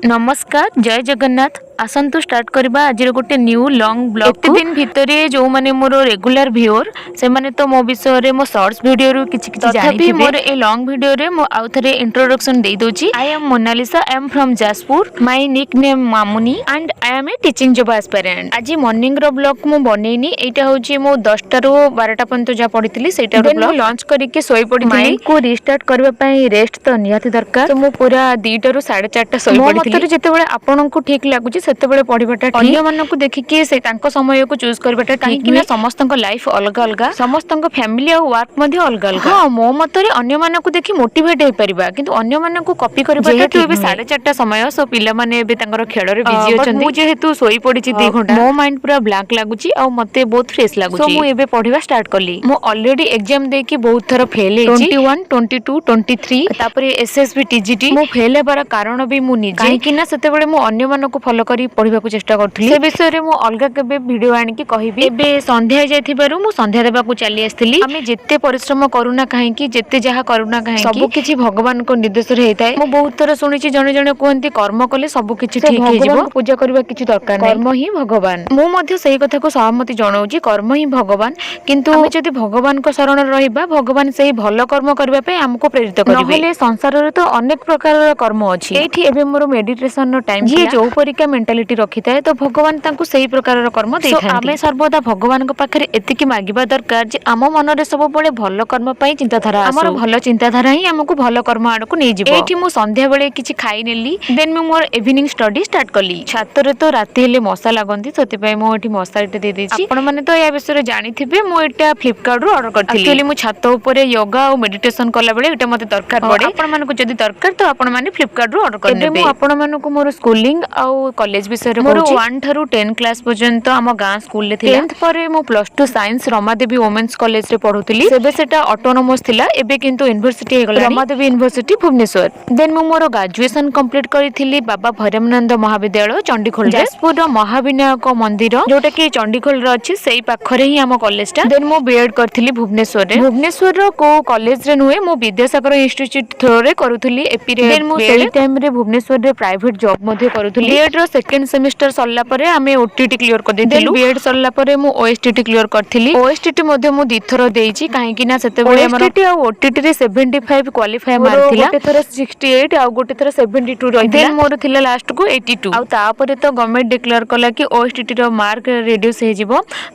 ନମସ୍କାର, ଜୟ ଜଗନ୍ନାଥ। ଆସନ୍ତୁ ଷ୍ଟାର୍ଟ କରିବା ଆଜିର ଗୋଟେ ନ୍ୟୁ ଲଙ୍ଗ ବ୍ଲଗ୍। ଏତେ ଦିନ ଭିତରେ ଯେଉଁମାନେ ମୋର ରେଗୁଲାର ଭିଓର, ସେମାନେ ତ ମୋ ବିଷୟରେ ମୋ ସର୍ଟସ୍ ଭିଡ଼ିଓରୁ କିଛି କିଛି ତଥାପି ଜାଣିଥିବେ। ମୋର ଏ ଲଙ୍ଗ ଭିଡ଼ିଓରେ ମୁଁ ଆଉ ଥରେ ଇଣ୍ଟ୍ରୋଡକ୍ସନ୍ ଦେଇଦେଉଛି। I am Monalisa, I am from Jajpur. My nick name Mamuni and I am a teaching job aspirant. ଆଜି ମର୍ଣ୍ଣିଂର ବ୍ଲଗ୍ ମୁଁ ବନେଇନି। ଏଇଟା ହେଉଛି ମୁଁ 10ଟାରୁ 12ଟା ପର୍ଯ୍ୟନ୍ତ ଯାହା ପଢ଼ିଥିଲି, ସେଇଟା ମୁଁ ଲଞ୍ଚ କରିକି ଶୋଇ ପଡ଼ିଥିଲି। ମାଇଣ୍ଡକୁ ରିଷ୍ଟାର୍ଟ କରିବା ପାଇଁ ରେଷ୍ଟ ତ ନିହାତି ଦରକାର। ତ ମୁଁ ପୁରା 2ଟାରୁ 4:30 ଶୋଇ ମୋ ପଡ଼ିଥିଲି। ମତରେ ଯେତେବେଳେ ଆପଣଙ୍କୁ ଠିକ ଲାଗୁଛି, ସେତେବେଳେ ପଢିବାଟା ଠିକ। ଅନ୍ୟମାନଙ୍କୁ ଦେଖିକି ସେ ତାଙ୍କ ସମୟକୁ ଚୁଜ୍ କରିବାଟା ଠିକ କାହିଁକି ନା ସମସ୍ତଙ୍କ ଲାଇଫ ଅଲଗା ଅଲଗା, ସମସ୍ତଙ୍କ ଫ୍ୟାମିଲି ଆଉ ୱାର୍କ ମଧ୍ୟ ଅଲଗା ଅଲଗା। ହଁ, ମୋ ମତରେ ଅନ୍ୟମାନଙ୍କୁ ଦେଖି ମୋଟିଭେଟ ହେଇପାରିବା, କିନ୍ତୁ ଅନ୍ୟମାନଙ୍କୁ କପି କରିବାଟା ଯେହେତୁ ଠିକ ଏବେ ନୁହେଁ। 4:30 ସମୟ, ସୋ ପିଲାମାନେ ଏବେ ତାଙ୍କର ଖେଳରେ ବିଜି but ଅଛନ୍ତି। ମୁଁ ଯେହେତୁ ଶୋଇ ପଡିଛି 2 ଘଣ୍ଟା, ମୋ ମାଇଣ୍ଡ ପୁରା ବ୍ଲାଙ୍କ ଲାଗୁଛି ଆଉ ମତେ ବହୁତ ଫ୍ରେଶ ଲାଗୁଛି। So, ମୁଁ ଏବେ ପଢିବା ଷ୍ଟାର୍ଟ କଲି। ମୁଁ ଅଲରେଡି ଏକ୍ଜାମ ଦେଇକି ବହୁତ ଥର ଫେଲ୍ ହେଇଛି, 21, 22, 23, ତାପରେ ଏସ୍ଏସ୍ବି ଟିଜିଟି। ମୁଁ ଫେଲ୍ ହେବାର କାରଣ ବି ମୁଁ ନିଜେ, କାହିଁକି ନା ସେତେବେଳେ ମୁଁ ଅନ୍ୟମାନଙ୍କୁ ଫଲୋ କରି ପଢିବାକୁ ଚେଷ୍ଟା କରୁଥିଲି। ସେ ବିଷୟରେ ମୁଁ ଅଲଗା କେବେ ଭିଡିଓ ଆଣିକି କହିବି। ଏବେ ସନ୍ଧ୍ୟା ହେଇଯାଇଥିବାରୁ ମୁଁ ସନ୍ଧ୍ୟା ଦେବାକୁ ଚାଲି ଆସିଥିଲି। ଆମେ ଯେତେ ପରିଶ୍ରମ କରୁନା କାହିଁକି, ଯେତେ ଯାହା କରୁନା କାହିଁକି, ସବୁ କିଛି ଭଗବାନଙ୍କ ନିର୍ଦ୍ଦେଶରେ ହେଇଥାଏ। ମୁଁ ବହୁତ ଥର ଶୁଣିଛି, ଜଣେ ଜଣେ କୁହନ୍ତି କର୍ମ କଲେ ସବୁ କିଛି ତ ଠିକ ହେଇଯିବ। ଭଗବାନଙ୍କୁ ପୂଜା କରିବା କିଛି ଦରକାର ନାହିଁ, କର୍ମ ହିଁ ଭଗବାନ। ମୁଁ ମଧ୍ୟ ସେଇ କଥାକୁ ସହମତି ଜଣାଉଛି, କର୍ମ ହିଁ ଭଗବାନ। କିନ୍ତୁ ଆମେ ଯଦି ଭଗବାନଙ୍କ ଶରଣରେ ରହିବା, ଭଗବାନ ସେଇ ଭଲ କର୍ମ କରିବା ପାଇଁ ଆମକୁ ପ୍ରେରିତ କରିବେ। ନହେଲେ ସଂସାରରେ ତ ଅନେକ ପ୍ରକାରର କର୍ମ ଅଛି। ଏଇଠି ଏବେ ମୋର ମେଡିଟେସନର ଟାଇମ। ଯିଏ ଯୋଉ ପରିକା ମେଣ୍ଟାଲିଟି ରଖିଥାଏ, ତ ଭଗବାନ ତାଙ୍କୁ ସେଇ ପ୍ରକାରର କର୍ମ ଦେଇଥାନ୍ତି। ଆମେ ସର୍ବଦା ଭଗବାନଙ୍କ ପାଖରେ ଏତିକି ମାଗିବା ଦରକାର ଯେ ଆମ ମନରେ ସବୁବେଳେ ଭଲ କର୍ମ ପାଇଁ ଚିନ୍ତାଧାରା ଆସୁ। ଆମର ଭଲ ଚିନ୍ତାଧାରା ହିଁ ଆମକୁ ଭଲ କର୍ମ ଆଡକୁ ନେଇଯିବ। ଏଇଠି ମୁଁ ସନ୍ଧ୍ୟାବେଳେ କିଛି ଖାଇନେଲି, ଦେନ୍ ମୁଁ ମୋର ଇଭିନିଂ ଷ୍ଟଡି ଷ୍ଟାର୍ଟ କଲି। ଛାତରେ ତ ରାତି ହେଲେ ମଶା ଲାଗନ୍ତି, ସେଥିପାଇଁ ମୁଁ ଏଠି ମଶାରୀଟେ ଦେଇଦେଇଛି। ଆପଣମାନେ ତ ଏହା ବିଷୟରେ ଜାଣିଥିବେ, ମୁଁ ଏଇଟା ଫ୍ଲିପକାର୍ଟରୁ ଅର୍ଡର କରିଥିଲି। ଆକ୍ଚୁଆଲି ମୁଁ ଛାତ ଉପରେ ୟୋଗା ଆଉ ମେଡିଟେସନ କଲାବେଳେ ଏଇଟା ମତେ ଦରକାର ପଡେ। ଆପଣମାନଙ୍କୁ ଯଦି ଦରକାର, ତ ଆପଣମାନେ ଫ୍ଲିପକାର୍ଟରୁ ଅର୍ଡର କରିନେବେ। ଏବେ ମୁଁ ଆପଣମାନଙ୍କୁ ମୋର ସ୍କୁଲିଂ ଆଉ କଲେଜ ବିଷୟରେ ମୋର କହୁଛି। 1 ଠାରୁ 10 କ୍ଲାସ ପର୍ଯ୍ୟନ୍ତ ଆମ ଗାଁ ସ୍କୁଲରେ ଥିଲା। 10th ପରେ ମୁଁ +2 ସାଇନ୍ସ ରମାଦେବୀ ଓମେନ୍ସ କଲେଜରେ ପଢୁଥିଲି। ସେବେ ସେଟା ଅଟୋନୋମସ୍ ଥିଲା, ଏବେ କିନ୍ତୁ ୟୁନିଭର୍ସିଟି ହେଇଗଲାଣି, ରମାଦେବୀ ୟୁନିଭର୍ସିଟି, ଭୁବନେଶ୍ୱର। ଦେନ୍ ମୁଁ ମୋର ଗ୍ରାଜୁଏସନ କମ୍ପ୍ଲିଟ କରିଥିଲି ବାବା ଭୈରବାନନ୍ଦ ମହାବିଦ୍ୟାଳୟ, ଚଣ୍ଡିଖୋଲ। ଯାଜପୁରର ମହାବିନାୟକ ମନ୍ଦିର ଯୋଉଟା କି ଚଣ୍ଡିଖୋଲରେ ଅଛି, ସେଇ ପାଖରେ ହିଁ ଆମ କଲେଜଟା। ଦେନ୍ ମୁଁ ବିଏଡ୍ କରିଥିଲି ଭୁବନେଶ୍ୱରରେ। ଭୁବନେଶ୍ୱରର କୋଉ କଲେଜରେ ନୁହେଁ, ମୁଁ ବିଦ୍ୟାସାଗର ଇନଷ୍ଟିଚ୍ୟୁଟ ଥ୍ରୋରେ କରୁଥିଲି ଏପିରେ। ଦେନ୍ ମୁଁ ସେଇ ଟାଇମରେ ଭୁବନେଶ୍ୱରରେ ପ୍ରାଇଭେଟ ଜବ୍ ମଧ୍ୟ କରୁଥିଲି। ବିଏଡ୍ ର ସେକେଣ୍ଡ ସେମିଷ୍ଟର ସରିଲା ପରେ ଆମେ ଓଟିଇଟି କ୍ଲିୟର କରିଦେଇଥିଲୁ। ବିଏଡ୍ ସରିଲା ପରେ ମୁଁ ଓଏସଟିଟି କ୍ଲିୟର କରିଥିଲି। ଓଏସଟିଟି ମଧ୍ୟ ମୁଁ ଦିଥର ଦେଇଛି, କାହିଁକି ନା ସେତେବେଳେ ଆମର OSTT ଆଉ ଓଟିଟି ରେ 75 କ୍ୱାଲିଫାଏ ମୋର ମାର୍କ ଥିଲା। ଗୋଟେ ଥର 68 ଆଉ ଗୋଟେ ଥର 72 ରହିଥିଲା। ଦେନ୍ ମୋର ଥିଲା ଲାଷ୍ଟକୁ 82। ଆଉ ତାପରେ ତ ଗଭର୍ଣ୍ଣମେଣ୍ଟ ଡିକ୍ଲେୟାର କଲା କି ଓଏସଟିଟି ର ମାର୍କ ରିଡ୍ୟୁସ ହେଇଯିବ,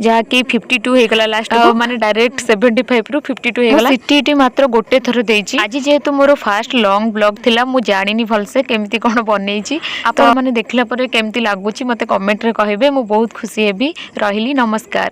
ଯାହାକି 52 ହେଇଗଲା ଲାଷ୍ଟ, ମାନେ ଡାଇରେକ୍ଟ 75 ରୁ 52 ହେଇଗଲା। ସିଟିଇଟି ମାତ୍ର ଗୋଟେ ଥର ଦେଇଛି। ଆଜି ଯେହେତୁ ମୋର ଫାଷ୍ଟ ଲଙ୍ଗ ବ୍ଲଗ ଥିଲା, ମୁଁ ଜାଣିନି ଭଲସେ କେମିତି କଣ ବନେଇଛି। ଆପଣ ମାନେ ଦେଖିଲା ପରେ କେମିତି ଲାଗୁଛି, ମତେ କମେଣ୍ଟରେ କହିବେ, ମୁଁ ବହୁତ ଖୁସି ହେବି। ରହିଲି, ନମସ୍କାର।